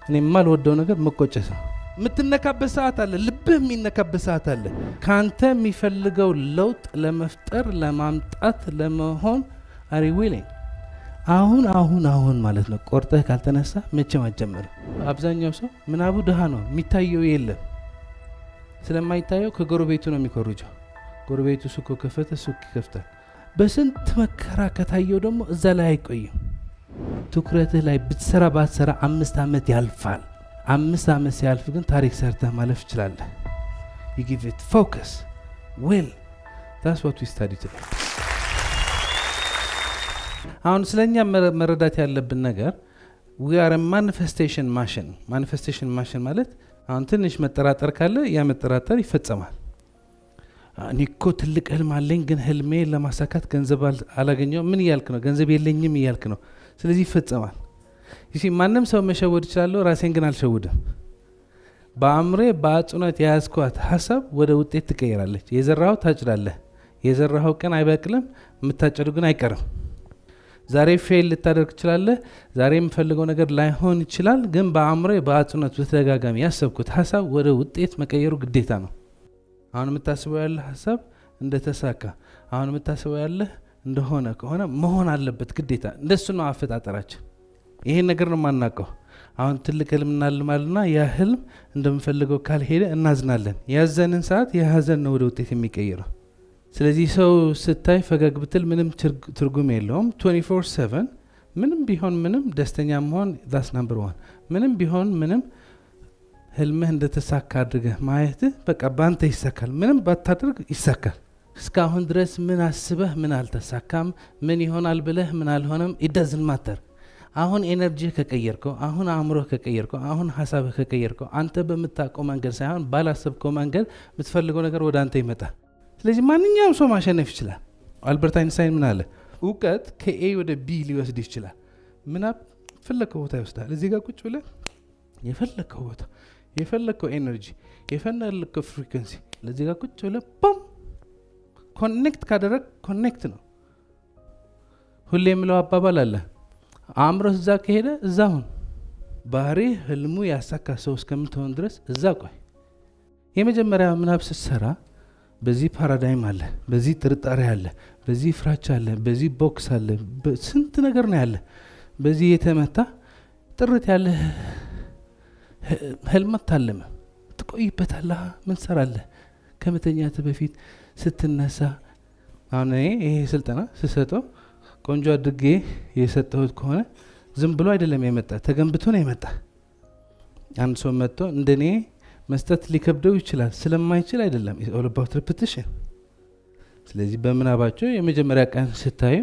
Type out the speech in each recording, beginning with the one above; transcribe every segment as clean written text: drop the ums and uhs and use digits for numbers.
እኔ የማልወደው ነገር መቆጨት ነው። የምትነካበት ሰዓት አለ፣ ልብህ የሚነካበት ሰዓት አለ። ከአንተ የሚፈልገው ለውጥ ለመፍጠር፣ ለማምጣት፣ ለመሆን are you willing? አሁን አሁን አሁን ማለት ነው። ቆርጠህ ካልተነሳ መቼም አትጀምርም። አብዛኛው ሰው ምናቡ ድሃ ነው፣ የሚታየው የለም። ስለማይታየው ከጎረቤቱ ነው የሚኮርጀው። ጎረቤቱ ሱቅ ከፈተ፣ ሱቅ ይከፍታል። በስንት መከራ ከታየው ደግሞ እዛ ላይ አይቆይም። ትኩረትህ ላይ ብትሰራ ባትሰራ 5 ዓመት ያልፋል። 5 ዓመት ሲያልፍ ግን ታሪክ ሰርተህ ማለፍ ትችላለህ። You give it focus, will. That's what we study today። አሁን ስለኛ መረዳት ያለብን ነገር we are manifestation machine። Manifestation machine ማለት አሁን ትንሽ መጠራጠር ካለ ያ መጠራጠር ይፈጸማል። እኔ እኮ ትልቅ ህልም አለኝ፣ ግን ህልሜ ለማሳካት ገንዘብ አላገኘውም። ምን እያልክ ነው? ገንዘብ የለኝም እያልክ ነው። ስለዚህ ይፈጸማል። You see፣ ማንም ሰው መሸወድ እችላለሁ፣ ራሴን ግን አልሸውድም። በአእምሮዬ በአጽንኦት የያዝኳት ሀሳብ ወደ ውጤት ትቀይራለች። የዘራኸው ታጭዳለህ። የዘራኸው ቀን አይበቅልም፣ የምታጨዱ ግን አይቀርም። ዛሬ fail ልታደርግ ትችላለህ። ዛሬ የምፈልገው ነገር ላይሆን ይችላል። ግን በአእምሮዬ በአጽንኦት በተደጋጋሚ ያሰብኩት ሀሳብ ወደ ውጤት መቀየሩ ግዴታ ነው። አሁን የምታስበው ያለህ ሀሳብ እንደተሳካ፣ አሁን የምታስበው ያለህ እንደሆነ ከሆነ መሆን አለበት ግዴታ። እንደሱ ነው አፈጣጠራችን። ይሄን ነገር ነው የማናውቀው። አሁን ትልቅ ህልም እናልማልና ያ ህልም እንደምፈልገው ካልሄደ እናዝናለን። ያዘንን ሰዓት የሀዘን ነው ወደ ውጤት የሚቀይረው። ስለዚህ ሰው ስታይ ፈገግ ብትል ምንም ትርጉም የለውም። 24/7 ምንም ቢሆን ምንም ደስተኛ መሆን፣ that's number one። ምንም ቢሆን ምንም ህልምህ እንደተሳካ አድርገህ ማየትህ በቃ በአንተ ይሳካል። ምንም ባታደርግ ይሳካል። እስካሁን ድረስ ምን አስበህ ምን አልተሳካም፣ ምን ይሆናል ብለህ ምን አልሆነም፣ it doesn't matter። አሁን energy ህ ከቀየርከው፣ አሁን አእምሮህ ከቀየርከው፣ አሁን ሀሳብህ ከቀየርከው፣ አንተ በምታውቀው መንገድ ሳይሆን ባላሰብከው መንገድ የምትፈልገው ነገር ወደ አንተ ይመጣል። ስለዚህ ማንኛውም ሰው ማሸነፍ ይችላል። አልበርት አይንስታይን ምን አለ? እውቀት ከ A ወደ B ሊወስድ ይችላል። ምናብ የፈለግከው ቦታ ይወስዳል። እዚህ ጋር ቁጭ ብለህ የፈለግከው ቦታ፣ የፈለግከው energy፣ የፈለግከው frequency ለዚህ ጋር ቁጭ ብለህ boom connect ካደረግ connect ነው። ሁሌ የምለው አባባል አለ። አእምሮህ እዛ ከሄደ እዛ ሁን። ባህሪ ህልሙ ያሳካ ሰው እስከምትሆን ድረስ እዛ ቆይ። የመጀመሪያ ምናብ ስትሰራ በዚህ paradigm አለ፣ በዚህ ጥርጣሬ አለ፣ በዚህ ፍራቻ አለ፣ በዚህ box አለ፣ ስንት ነገር ነው ያለ። በዚህ የተመታ ጥርት ያለ ህልም አታልምም። ትቆይበታለህ። ምን ትሰራለህ? ከመተኛት በፊት፣ ስትነሳ። አሁን እኔ ይሄ ስልጠና ስሰጠው ቆንጆ አድርጌ የሰጠሁት ከሆነ ዝም ብሎ አይደለም የመጣ፣ ተገንብቶ ነው የመጣ። አንድ ሰው መጥቶ እንደኔ መስጠት ሊከብደው ይችላል። ስለማይችል አይደለም። All about repetition። ስለዚህ በምናባቸው የመጀመሪያ ቀን ስታዩ፣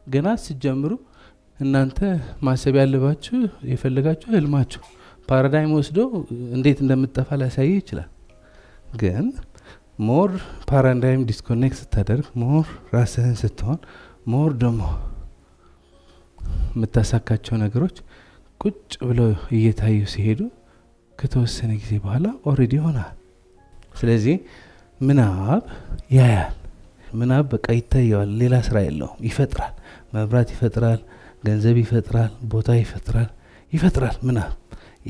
ገና ስትጀምሩ እናንተ ማሰብ ያለባችሁ የፈለጋችሁ ህልማችሁ paradigm ወስዶ እንዴት እንደምትጠፋ ሊያሳይ ይችላል። ግን more paradigm disconnect ስታደርግ፣ more ራስህን ስትሆን፣ more ደግሞ የምታሳካቸው ነገሮች ቁጭ ብለው እየታዩ ሲሄዱ ከተወሰነ ጊዜ በኋላ already ይሆናል። ስለዚህ ምናብ ያያል። ምናብ በቃ ይታየዋል። ሌላ ስራ የለውም። ይፈጥራል። መብራት ይፈጥራል፣ ገንዘብ ይፈጥራል፣ ቦታ ይፈጥራል፣ ይፈጥራል። ምናብ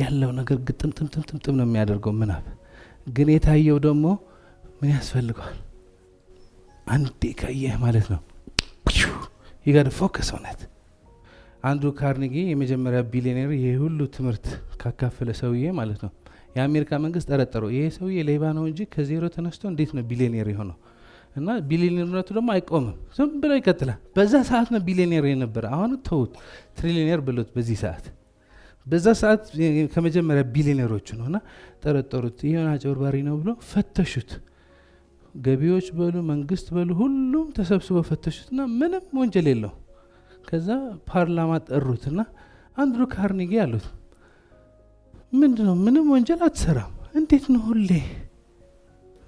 ያለው ነገር ግጥም ጥምጥም ጥምጥም ነው የሚያደርገው። ምናብ ግን የታየው ደግሞ ምን ያስፈልገዋል? አንዴ ካየህ ማለት ነው you gotta focus on it። አንድሩ ካርኔጊ የመጀመሪያ ቢሊዮኔር ይሄ ሁሉ ትምህርት ካካፈለ ሰውዬ ማለት ነው። የአሜሪካ መንግስት ጠረጠረው። ይሄ ሰውዬ ሌባ ነው እንጂ ከዜሮ ተነስቶ እንዴት ነው ቢሊዮኔር የሆነው? እና ቢሊዮኔርነቱ ደግሞ አይቆምም፣ ዝም ብሎ ይቀጥላል። በዛ ሰዓት ነው ቢሊዮኔር የነበረ። አሁን ተውት፣ trillionaire ብሎት በዚህ ሰዓት፣ በዛ ሰዓት ከመጀመሪያ ቢሊዮኔሮቹ ነው። እና ጠረጠሩት፣ ይሄን አጭበርባሪ ነው ብሎ ፈተሹት። ገቢዎች በሉ መንግስት በሉ ሁሉም ተሰብስበው ፈተሹትና ምንም ወንጀል የለው። ከዛ ፓርላማ ጠሩትና አንድሩ ካርኔጊ አሉት፣ ምንድን ነው ምንም ወንጀል አትሰራም፣ እንዴት ነው ሁሌ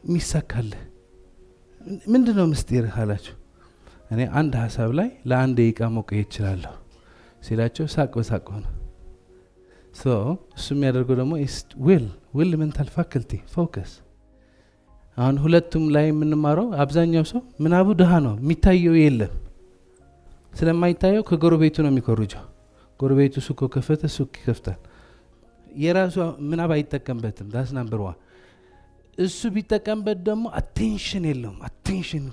የሚሳካልህ? ምንድን ነው ምስጢርህ አላቸው። እኔ አንድ ሀሳብ ላይ ለ1 ደቂቃ መቆየት እችላለሁ ሲላቸው ሳቅ በሳቅ ሆነ። እሱ የሚያደርገው ደግሞ will mental faculty focus። አሁን ሁለቱም ላይ የምንማረው አብዛኛው ሰው ምናቡ ድሃ ነው፣ የሚታየው የለም። ስለማይታየው ከጎረቤቱ ነው የሚኮርጀው። ጎረቤቱ ሱቅ ከፈተ፣ ሱቅ ይከፍታል። የራሱ ምናብ አይጠቀምበትም። That's number one። እሱ ቢጠቀምበት ደግሞ attention የለውም። Attention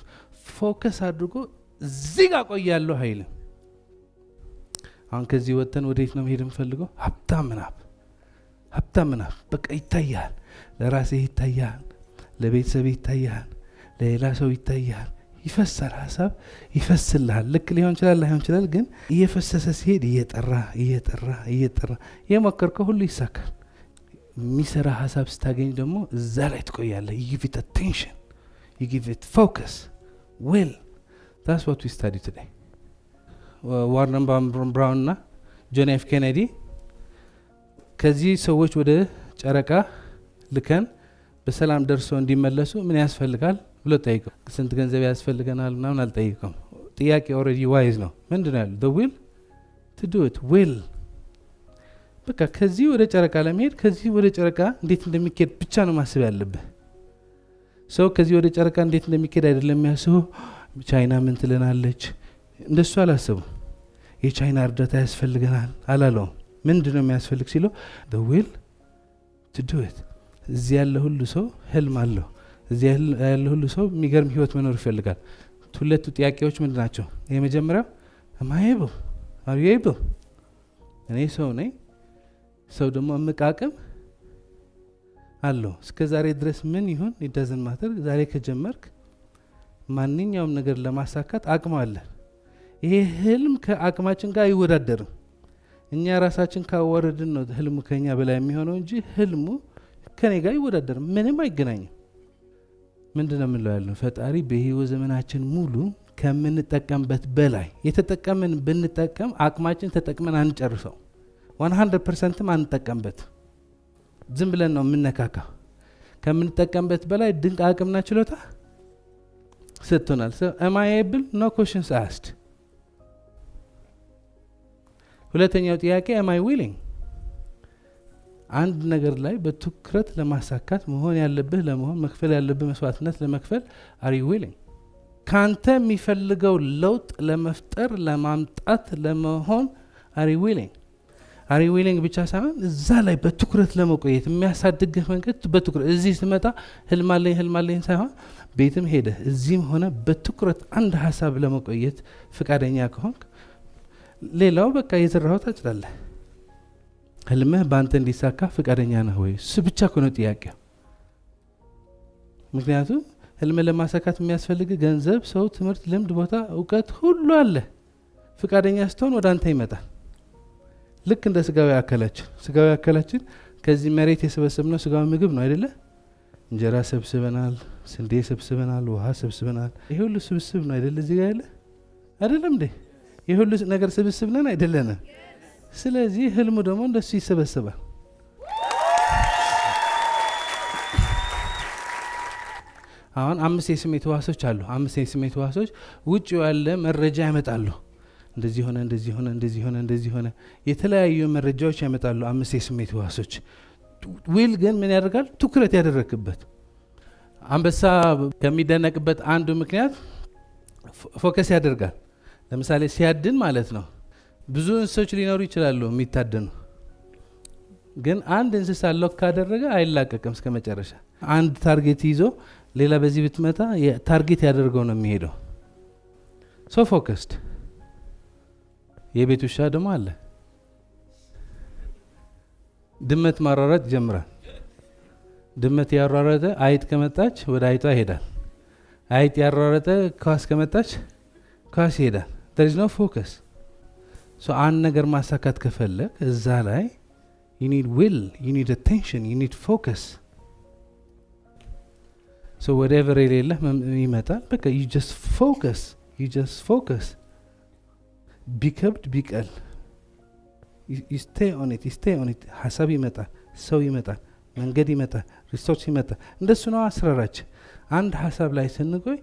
focus አድርጎ እዚህ ጋር ቆያለሁ አይልም። አሁን ከዚህ ወጥተን ወዴት ነው መሄድ የምፈልገው? ሀብታም ምናብ፣ ሀብታም ምናብ በቃ ይታያል። ለራስህ ይታያል፣ ለቤተሰብ ይታያል፣ ለሌላ ሰው ይታያል። ይፈሳል፣ ሀሳብ ይፈስልሃል። ልክ ሊሆን ይችላል፣ ላይሆን ይችላል። ግን እየፈሰሰ ሲሄድ እየጠራ እየጠራ እየጠራ የሞከርከው ሁሉ ይሳካል። የሚሰራ ሀሳብ ስታገኝ ደግሞ እዛ ላይ ትቆያለህ። You give it attention, you give it focus, will. That's what we study today። ዋርነር ብራውን እና ጆን ኤፍ ኬኔዲ ከዚህ ሰዎች ወደ ጨረቃ ልከን በሰላም ደርሰው እንዲመለሱ ምን ያስፈልጋል ብሎ ጠይቀው፣ ስንት ገንዘብ ያስፈልገናል ምናምን አልጠይቀም። ጥያቄ already wise ነው። ምንድን ነው ያሉ? The will to do it, will። በቃ ከዚህ ወደ ጨረቃ ለመሄድ ከዚህ ወደ ጨረቃ እንዴት እንደሚኬድ ብቻ ነው ማሰብ ያለብህ። ሰው ከዚህ ወደ ጨረቃ እንዴት እንደሚኬድ አይደለም የሚያስበው። ቻይና ምን ትለናለች? እንደሱ አላሰቡም። የቻይና እርዳታ ያስፈልገናል አላለውም። ምንድን ነው የሚያስፈልግ ሲለው the will to do it። እዚህ ያለ ሁሉ ሰው ህልም አለው። እዚህ ያለ ሁሉ ሰው የሚገርም ህይወት መኖር ይፈልጋል። ሁለቱ ጥያቄዎች ምንድን ናቸው? የመጀመሪያው am I able, are you able? እኔ ሰው ነኝ። ሰው ደግሞ እምቅ አቅም አለው። እስከ ዛሬ ድረስ ምን ይሁን it doesn't matter። ዛሬ ከጀመርክ ማንኛውም ነገር ለማሳካት አቅም አለ። ይሄ ህልም ከአቅማችን ጋር አይወዳደርም። እኛ ራሳችን ካወረድን ነው ህልሙ ከኛ በላይ የሚሆነው እንጂ ህልሙ ከኔ ጋር አይወዳደርም። ምንም አይገናኝም። ምንድን ነው የምንለው ያልነው? ፈጣሪ በህይወት ዘመናችን ሙሉ ከምንጠቀምበት በላይ የተጠቀምን ብንጠቀም አቅማችን ተጠቅመን አንጨርሰው። 100% ም አንጠቀምበት። ዝም ብለን ነው የምነካካው። ከምንጠቀምበት በላይ ድንቅ አቅምና ችሎታ ሰጥቶናል። Am I able? No questions asked። ሁለተኛው ጥያቄ am I willing? አንድ ነገር ላይ በትኩረት ለማሳካት መሆን ያለብህ ለመሆን፣ መክፈል ያለብህ መስዋዕትነት ለመክፈል are you willing? ካንተ የሚፈልገው ለውጥ ለመፍጠር፣ ለማምጣት፣ ለመሆን are you willing? Are you willing ብቻ ሳይሆን እዛ ላይ በትኩረት ለመቆየት የሚያሳድግህ መንገድ በትኩረት እዚህ ስመጣ ህልም አለኝ ህልም አለኝ ሳይሆን ቤትም ሄደህ እዚህም ሆነ በትኩረት አንድ ሀሳብ ለመቆየት ፍቃደኛ ከሆንክ ሌላው በቃ የዘራኸው ታጭዳለህ። ህልምህ በአንተ እንዲሳካ ፍቃደኛ ነህ ወይ? እሱ ብቻ እኮ ነው ጥያቄው። ምክንያቱም ህልምህ ለማሳካት የሚያስፈልግ ገንዘብ፣ ሰው፣ ትምህርት፣ ልምድ፣ ቦታ፣ እውቀት ሁሉ አለ። ፍቃደኛ ስትሆን ወደ አንተ ይመጣል። ልክ እንደ ስጋዊ አካላችን፣ ስጋዊ አካላችን ከዚህ መሬት የሰበሰብነው ስጋዊ ምግብ ነው አይደለ? እንጀራ ሰብስበናል፣ ስንዴ ሰብስበናል፣ ውሃ ሰብስበናል። ይሄ ሁሉ ስብስብ ነው አይደለ? እዚህ ጋር ያለ አይደለም እንዴ? ይሄ ሁሉ ነገር ስብስብ ነን አይደለንም? ስለዚህ ህልሙ ደግሞ እንደሱ ይሰበሰባል። አሁን አምስት የስሜት ህዋሶች አሉ። አምስት የስሜት ህዋሶች ውጭ ያለ መረጃ ያመጣሉ። እንደዚህ ሆነ፣ እንደዚህ ሆነ፣ እንደዚህ ሆነ፣ እንደዚህ ሆነ፣ የተለያዩ መረጃዎች ያመጣሉ አምስት የስሜት ህዋሶች። Will ግን ምን ያደርጋል? ትኩረት ያደረግበት። አንበሳ ከሚደነቅበት አንዱ ምክንያት focus ያደርጋል። ለምሳሌ ሲያድን ማለት ነው። ብዙ እንስሶች ሊኖሩ ይችላሉ የሚታደኑ፣ ግን አንድ እንስሳ lock ካደረገ አይላቀቅም እስከ መጨረሻ። አንድ target ይዞ ሌላ በዚህ ብትመታ target ያደርገው ነው የሚሄደው። So focused። የቤት ውሻ ደግሞ አለ። ድመት ማሯሯጥ ይጀምራል። ድመት ያሯሯጠ አይጥ ከመጣች ወደ አይጧ ይሄዳል። አይጥ ያሯሯጠ ኳስ ከመጣች ኳስ ይሄዳል። There is no focus። So አንድ ነገር ማሳካት ከፈለግ እዛ ላይ you need will, you need attention, you need focus። So whatever የሌለህ ይመጣል። በቃ you just focus, you just focus። ቢከብድ ቢቀል you stay on it, you stay on it። ሀሳብ ይመጣል፣ ሰው ይመጣል፣ መንገድ ይመጣል፣ resource ይመጣል። እንደሱ ነው አሰራራችን። አንድ ሀሳብ ላይ ስንቆይ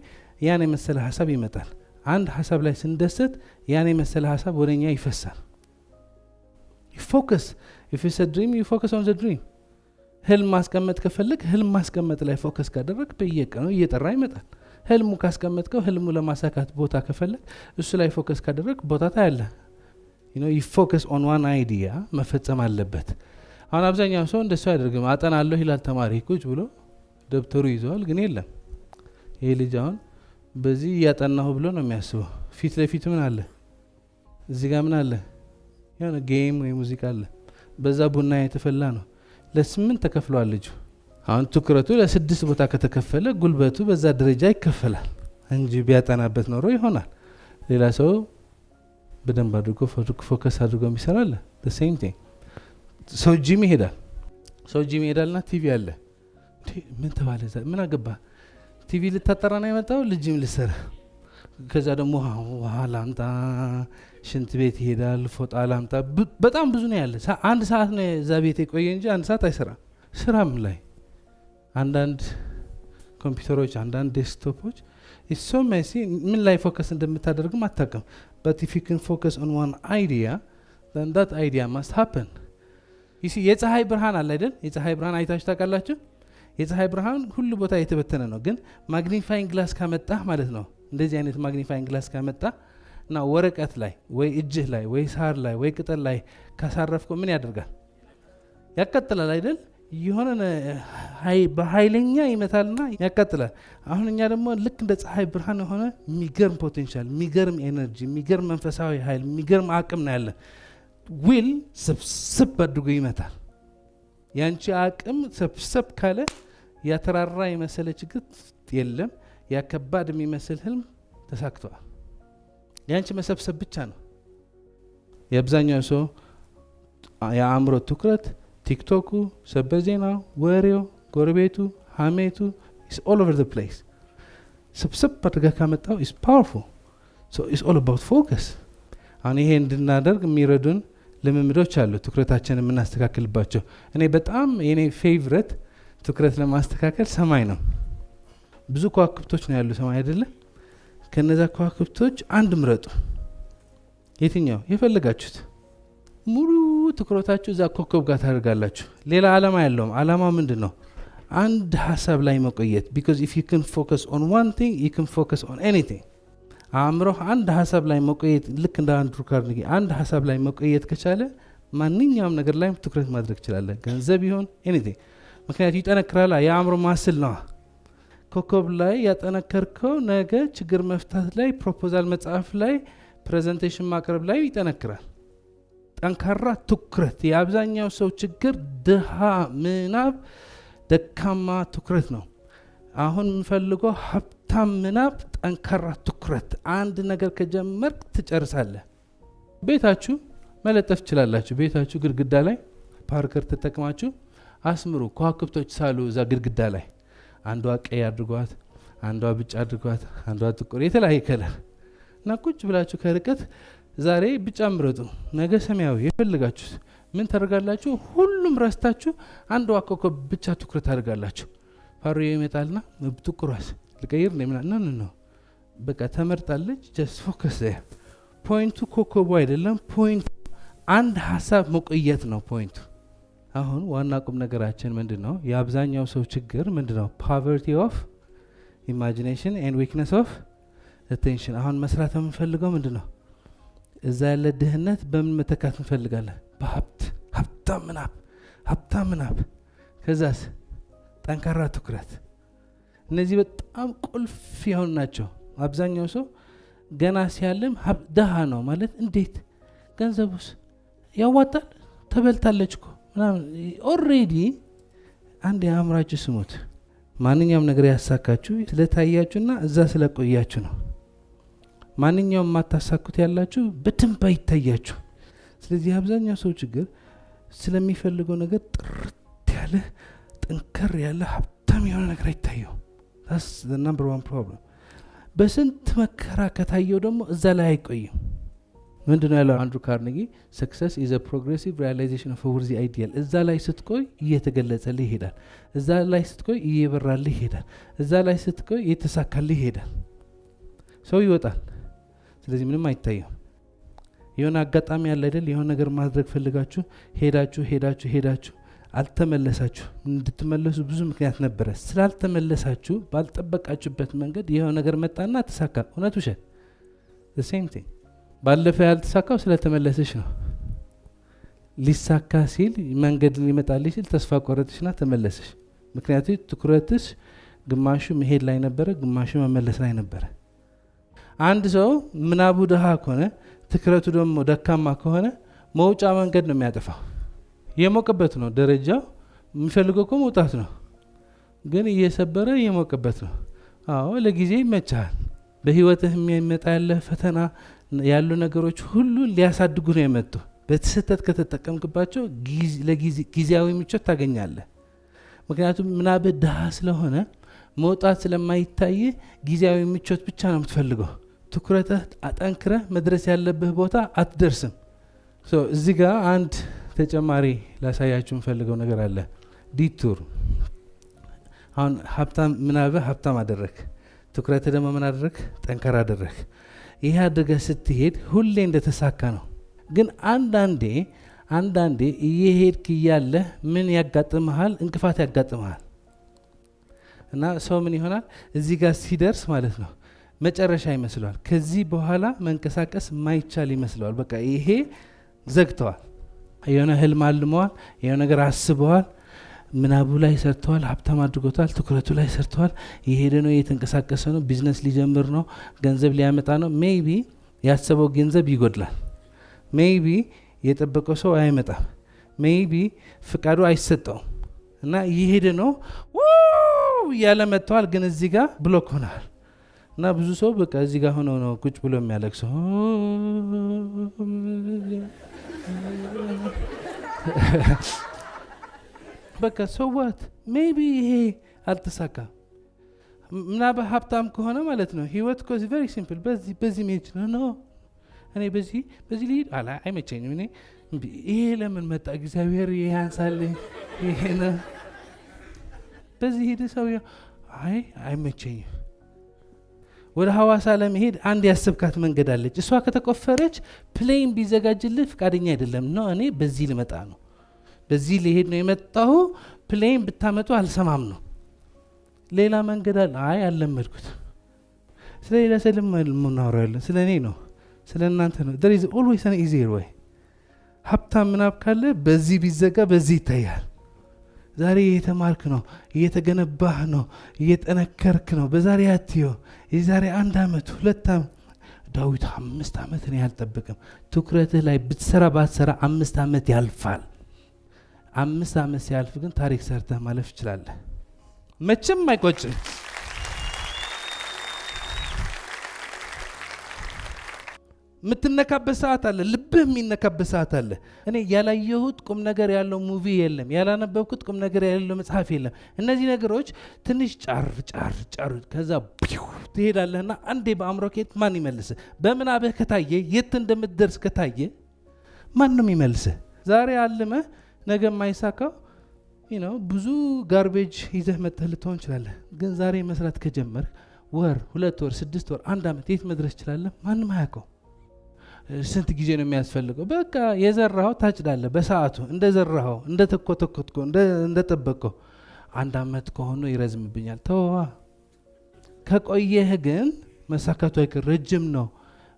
ያን የመሰለ ሀሳብ ይመጣል። አንድ ሀሳብ ላይ ስንደሰት ያን የመሰለ ሀሳብ ወደኛ ይፈሳል። Focus. If it's a dream, you focus on the dream። ህልም ማስቀመጥ ከፈለግ ህልም ማስቀመጥ ላይ focus ካደረግ በየቀኑ እየጠራ ይመጣል። ህልሙ ካስቀመጥከው ህልሙ ለማሳካት ቦታ ከፈለግ እሱ ላይ focus ካደረግ ቦታ ታያለህ። You focus on one idea መፈጸም አለበት። አሁን አብዛኛው ሰው እንደሱ አያደርግም። አጠናለሁ ይላል ተማሪ፣ ቁጭ ብሎ ደብተሩ ይዘዋል፣ ግን የለም። ይሄ ልጅ አሁን በዚህ እያጠናሁ ብሎ ነው የሚያስበው። ፊት ለፊቱ ምን አለ? እዚህ ጋር ምን አለ? የሆነ game ወይ ሙዚቃ አለ። በዛ ቡና የተፈላ ነው። ለ8 ተከፍሏል ልጁ። አሁን ትኩረቱ ለ6 ቦታ ከተከፈለ ጉልበቱ በዛ ደረጃ ይከፈላል እንጂ ቢያጠናበት ኖሮ ይሆናል። ሌላ ሰው በደንብ አድርጎ focus አድርጎ የሚሰራ አለ። Same thing፣ ሰው ጂም ይሄዳል። ሰው ጂም ይሄዳልና ቲቪ አለ። ምን ተባለ? ምን አገባ? ቲቪ ልታጠራ ነው የመጣው፣ ልጅም ልሰራ። ከዛ ደግሞ ውሃ ላምጣ፣ ሽንት ቤት ይሄዳል፣ ፎጣ ላምጣ። በጣም ብዙ ነው ያለ። አንድ ሰዓት ነው እዛ ቤት የቆየ እንጂ አንድ ሰዓት አይሰራም። ስራም ላይ አንዳንድ ኮምፒውተሮች፣ አንዳንድ desktop ኦች so messy፣ ምን ላይ focus እንደምታደርግም አታውቅም። But if you can focus on one idea, then that idea must happen. You see፣ የፀሐይ ብርሃን አለ አይደል? የፀሐይ ብርሃን አይታችሁ ታውቃላችሁ? የፀሐይ ብርሃን ሁሉ ቦታ የተበተነ ነው። ግን magnifying glass ካመጣህ ማለት ነው፣ እንደዚህ አይነት magnifying glass ካመጣህ እና ወረቀት ላይ ወይ እጅህ ላይ ወይ ሳር ላይ ወይ ቅጠል ላይ ካሳረፍከው ምን ያደርጋል? ያቃጥላል አይደል? የሆነ በኃይለኛ ይመታልና ያቃጥላል። አሁን እኛ ደግሞ ልክ እንደ ፀሐይ ብርሃን የሆነ የሚገርም potential፣ የሚገርም energy፣ የሚገርም መንፈሳዊ ኃይል፣ የሚገርም አቅም ነው ያለን። Will ስብስብ አድርጎ ይመታል። ያንቺ አቅም ሰብሰብ ካለ ያተራራ የመሰለ ችግር የለም። ያ ከባድ የሚመስል ህልም ተሳክተዋል። ያንቺ መሰብሰብ ብቻ ነው። የአብዛኛው ሰው የአእምሮ ትኩረት ቲክቶኩ፣ ሰበር ዜናው፣ ወሬው፣ ጎረቤቱ፣ ሀሜቱ is all over the place። ስብስብ አድርገህ ካመጣው is powerful። So it's all about focus። አሁን ይሄ እንድናደርግ የሚረዱን ልምምዶች አሉ፣ ትኩረታችንን የምናስተካክልባቸው። እኔ በጣም የኔ favorite ትኩረት ለማስተካከል ሰማይ ነው። ብዙ ከዋክብቶች ነው ያሉ ሰማይ አይደለ? ከነዛ ከዋክብቶች አንድ ምረጡ። የትኛው የፈለጋችሁት። ሙሉ ትኩረታችሁ እዛ ኮከብ ጋር ታደርጋላችሁ። ሌላ አላማ የለውም። አላማው ምንድን ነው? አንድ ሀሳብ ላይ መቆየት። Because if you can focus on one thing, you can focus on anything። አእምሮህ አንድ ሀሳብ ላይ መቆየት፣ ልክ እንደ አንድሩ ካርኔጊ አንድ ሀሳብ ላይ መቆየት ከቻለ ማንኛውም ነገር ላይ ትኩረት ማድረግ ትችላለህ። ገንዘብ ይሆን anything። ምክንያቱ ይጠነክራል። የአእምሮ muscle ነዋ። ኮከብ ላይ ያጠነከርከው ነገ ችግር መፍታት ላይ፣ proposal መጻፍ ላይ፣ presentation ማቅረብ ላይ ይጠነክራል። ጠንካራ ትኩረት። የአብዛኛው ሰው ችግር ድሃ ምናብ፣ ደካማ ትኩረት ነው። አሁን የምንፈልገው ሀብታም ምናብ፣ ጠንካራ ትኩረት። አንድ ነገር ከጀመርክ ትጨርሳለህ። ቤታችሁ መለጠፍ ትችላላችሁ። ቤታችሁ ግድግዳ ላይ marker ተጠቅማችሁ አስምሩ። ከዋክብቶች ሳሉ እዛ ግድግዳ ላይ። አንዷ ቀይ አድርጓት፣ አንዷ ብጫ አድርጓት፣ አንዷ ጥቁር፣ የተለያየ color እና ቁጭ ብላችሁ ከርቀት ዛሬ ቢጫ ምረጡ፣ ነገ ሰማያዊ፣ የፈለጋችሁት። ምን ታደርጋላችሁ? ሁሉም ረስታችሁ አንዷ ኮከብ ብቻ ትኩረት ታደርጋላችሁ። ፋሮ ይመጣልና ጥቁሯስ ልቀይር ነው ምናምን፣ no, no፣ በቃ ተመርጣለች። Just focus። Point ኡ ኮከቡ አይደለም። Point ኡ አንድ ሀሳብ መቆየት ነው point ኡ። አሁን ዋና ቁም ነገራችን ምንድን ነው? የአብዛኛው ሰው ችግር ምንድን ነው? Poverty of imagination and weakness of attention። አሁን መስራት የምንፈልገው ምንድን ነው? እዛ ያለ ድህነት በምን መተካት እንፈልጋለን? በሀብት። ሀብታም ምናብ፣ ሀብታም ምናብ፣ ከዛስ ጠንካራ ትኩረት። እነዚህ በጣም ቁልፍ የሆኑ ናቸው። አብዛኛው ሰው ገና ሲያልም ድሃ ነው ማለት፣ እንዴት ገንዘቡስ ያዋጣል? ተበልታለች እኮ ምናምን already። አንድ የአእምራችሁ ስሙት። ማንኛውም ነገር ያሳካችሁ ስለታያችሁና እዛ ስለቆያችሁ ነው። ማንኛውም የማታሳኩት ያላችሁ በደንብ አይታያችሁ። ስለዚህ አብዛኛው ሰው ችግር ስለሚፈልገው ነገር ጥርት ያለ፣ ጠንከር ያለ፣ ሀብታም የሆነ ነገር አይታየው። Number one problem። በስንት መከራ ከታየው ደግሞ እዛ ላይ አይቆይም። ምንድን ነው ያለው አንድሩ ካርኔጊ? Success is progressive realization of worthy ideal። እዛ ላይ ስትቆይ እየተገለጸልህ ይሄዳል። እዛ ላይ ስትቆይ እየበራልህ ይሄዳል። እዛ ላይ ስትቆይ እየተሳካልህ ይሄዳል። ሰው ይወጣል። ስለዚህ ምንም አይታየም። የሆነ አጋጣሚ ያለ አይደል? የሆነ ነገር ማድረግ ፈልጋችሁ ሄዳችሁ ሄዳችሁ ሄዳችሁ አልተመለሳችሁ። እንድትመለሱ ብዙ ምክንያት ነበረ። ስላልተመለሳችሁ ባልጠበቃችሁበት መንገድ የሆነ ነገር መጣና ተሳካ። እውነት ውሸት? Same thing። ባለፈ ያልተሳካው ስለተመለሰች ነው። ሊሳካ ሲል፣ መንገድ ሊመጣልሽ ሲል ተስፋ ቆረጥሽና ተመለስሽ። ምክንያቱም ትኩረትሽ ግማሹ መሄድ ላይ ነበረ፣ ግማሹ መመለስ ላይ ነበረ። አንድ ሰው ምናቡ ድሃ ከሆነ፣ ትኩረቱ ደግሞ ደካማ ከሆነ መውጫ መንገድ ነው የሚያጠፋው። የሞቀበት ነው ደረጃው፣ የሚፈልገው እኮ መውጣት ነው፣ ግን እየሰበረ እየሞቀበት ነው። አዎ፣ ለጊዜ ይመቻል። በህይወትህ የሚመጣ ያለ ፈተና ያሉ ነገሮች ሁሉ ሊያሳድጉ ነው የመጡ። በስህተት ከተጠቀምክባቸው ጊዜያዊ ምቾት ታገኛለህ። ምክንያቱም ምናብህ ድሃ ስለሆነ፣ መውጣት ስለማይታይ ጊዜያዊ ምቾት ብቻ ነው የምትፈልገው። ትኩረትህ አጠንክረህ መድረስ ያለብህ ቦታ አትደርስም። እዚህ ጋር አንድ ተጨማሪ ላሳያችሁ የምፈልገው ነገር አለ። Detour። አሁን ሀብታም ምናብህ ሀብታም አደረግ፣ ትኩረትህ ደግሞ ምን አደረግ? ጠንካራ አደረግ። ይህ አድርገህ ስትሄድ ሁሌ እንደተሳካ ነው። ግን አንዳንዴ እየሄድክ እያለህ ምን ያጋጥመሃል? እንቅፋት ያጋጥመሃል። እና ሰው ምን ይሆናል? እዚህ ጋር ሲደርስ ማለት ነው መጨረሻ ይመስለዋል። ከዚህ በኋላ መንቀሳቀስ ማይቻል ይመስለዋል። በቃ ይሄ ዘግተዋል። የሆነ ህልም አልመዋል። የሆነ ነገር አስበዋል። ምናቡ ላይ ሰርተዋል። ሀብታም አድርጎታል። ትኩረቱ ላይ ሰርተዋል። የሄደ ነው፣ እየተንቀሳቀሰ ነው። ቢዝነስ ሊጀምር ነው። ገንዘብ ሊያመጣ ነው። Maybe ያሰበው ገንዘብ ይጎድላል። Maybe የጠበቀው ሰው አይመጣም። Maybe ፍቃዱ አይሰጠውም። እና እየሄደ ነው እያለ መጥተዋል። ግን እዚህ ጋር block ሆናል። እና ብዙ ሰው በቃ እዚህ ጋር ሆኖ ነው ቁጭ ብሎ የሚያለቅሰው። በቃ so what? Maybe ይሄ አልተሳካም። ምናብህ ሀብታም ከሆነ ማለት ነው ህይወት እኮ very simple። በዚህ በዚህ መሄድ ነው። እኔ በዚህ በዚህ ልሂድ አላ አይመቸኝም። እኔ ይሄ ለምን መጣ? እግዚአብሔር ይሄ ያንሳልኝ። ይሄ ነው፣ በዚህ ሂድ። ሰውዬው አይ አይመቸኝም። ወደ ሐዋሳ ለመሄድ አንድ ያሰብካት መንገድ አለች። እሷ ከተቆፈረች plane ቢዘጋጅልህ ፍቃደኛ አይደለም። No፣ እኔ በዚህ ልመጣ ነው፣ በዚህ ሊሄድ ነው የመጣሁ፣ plane ብታመጡ አልሰማም ነው። ሌላ መንገድ አለ። አይ አልለመድኩት። ስለ ሌላ ሰው የምናወራው ያለን ስለ እኔ ነው፣ ስለ እናንተ ነው። There is always an easier way። ሀብታም ምናብ ካለ በዚህ ቢዘጋ በዚህ ይታያል። ዛሬ እየተማርክ ነው፣ እየተገነባህ ነው፣ እየጠነከርክ ነው። በዛሬ አትየው። የዛሬ አንድ ዓመት፣ 2 ዓመት፣ ዳዊት፣ 5 ዓመት እኔ አልጠብቅም። ትኩረትህ ላይ ብትሰራ ባትሰራ 5 ዓመት ያልፋል። 5 ዓመት ሲያልፍ ግን ታሪክ ሰርተህ ማለፍ ትችላለህ። መቼም አይቆጭም። የምትነካበት ሰዓት አለ። ልብህ የሚነካበት ሰዓት አለ። እኔ ያላየሁት ቁም ነገር ያለው movie የለም። ያላነበብኩት ቁም ነገር ያለው መጽሐፍ የለም። እነዚህ ነገሮች ትንሽ ጫር ጫር ጫር ከዛ ቢው ትሄዳለህና አንዴ በአእምሮ ከሄድክ ማን ይመልስህ? በምናብህ ከታየ፣ የት እንደምትደርስ ከታየ ማን ነው የሚመልስህ? ዛሬ አልመህ ነገ የማይሳካው ብዙ garbage ይዘህ መጥተህ ልትሆን ትችላለህ። ግን ዛሬ መስራት ከጀመርክ ወር፣ 2 ወር፣ 6 ወር፣ አንድ ዓመት የት መድረስ ትችላለህ? ማንም አያውቀው። ስንት ጊዜ ነው የሚያስፈልገው? በቃ የዘራኸው ታጭዳለህ። በሰዓቱ እንደ ዘራኸው፣ እንደ ተኮተኮትከው፣ እንደ ጠበቅከው። አንድ ዓመት ከሆነ ይረዝምብኛል። ተወዋ። ከቆየህ ግን መሳካቱ አይቀር። ረጅም ነው።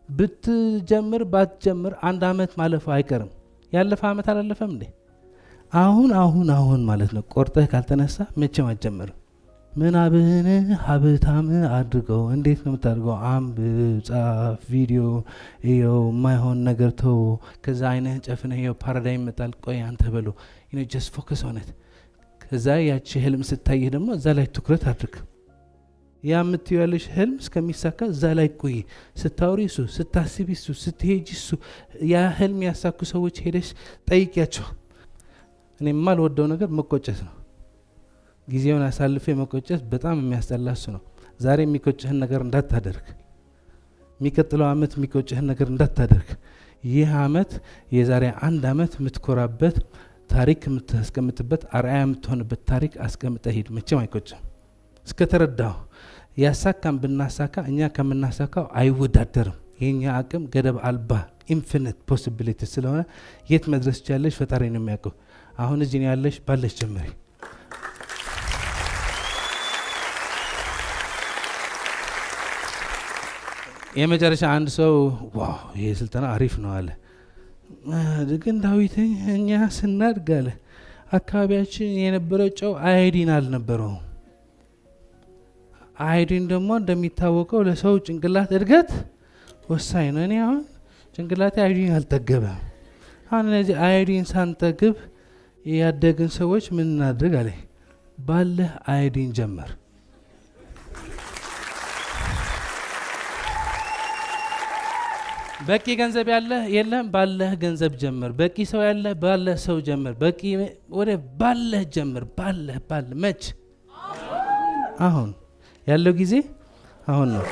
ብትጀምር ባትጀምር አንድ ዓመት ማለፉ አይቀርም። ያለፈ ዓመት አላለፈም እንዴ? አሁን አሁን አሁን ማለት ነው። ቆርጠህ ካልተነሳ መቼም አትጀምርም። ምናብህን ሀብታም አድርገው። እንዴት ነው የምታደርገው? አንብብ፣ ጻፍ፣ ቪዲዮ እየው፣ የማይሆን ነገር ተው። ከዛ አይንህን ጨፍነህ ይኸው paradigm ይመጣል። ቆይ አንተ በሎ just focus on it። ከዛ ያቺ ህልም ስታይህ ደግሞ እዛ ላይ ትኩረት አድርግ። ያ የምትየው ያለሽ ህልም እስከሚሳካ እዛ ላይ ቆይ። ስታውሪ እሱ፣ ስታስቢ እሱ፣ ስትሄጂ እሱ። ያ ህልም ያሳኩ ሰዎች ሄደሽ ጠይቂያቸው። እኔ የማልወደው ነገር መቆጨት ነው። ጊዜውን አሳልፌ መቆጨት በጣም የሚያስጠላ እሱ ነው። ዛሬ የሚቆጭህን ነገር እንዳታደርግ፣ የሚቀጥለው አመት የሚቆጭህን ነገር እንዳታደርግ። ይህ አመት የዛሬ አንድ አመት የምትኮራበት ታሪክ የምታስቀምጥበት፣ አርአያ የምትሆንበት ታሪክ አስቀምጠህ ሂድ። መቼም አይቆጭም። እስከተረዳው ያሳካን ብናሳካ እኛ ከምናሳካው አይወዳደርም። የኛ አቅም ገደብ አልባ infinite possibility ስለሆነ የት መድረስ ቻለሽ ፈጣሪ ነው የሚያውቀው። አሁን እዚህ ነው ያለሽ፣ ባለሽ ጀምሪ። የመጨረሻ አንድ ሰው wow ይሄ ስልጠና አሪፍ ነው አለ። ግን ዳዊት እኛ ስናድግ አለ አካባቢያችን የነበረው ጨው አዮዲን አልነበረውም። አዮዲን ደግሞ እንደሚታወቀው ለሰው ጭንቅላት እድገት ወሳኝ ነው። እኔ አሁን ጭንቅላቴ አዮዲን አልጠገበም። አሁን እነዚህ አዮዲን ሳንጠግብ ያደግን ሰዎች ምን እናድርግ አለ። ባለህ አዮዲን ጀምር። በቂ ገንዘብ ያለህ የለህም፣ ባለህ ገንዘብ ጀምር። በቂ ሰው ያለህ ባለህ ሰው ጀምር። በቂ ወደ ባለህ ጀምር። ባለህ ባለህ መች አሁን ያለው ጊዜ አሁን ነው።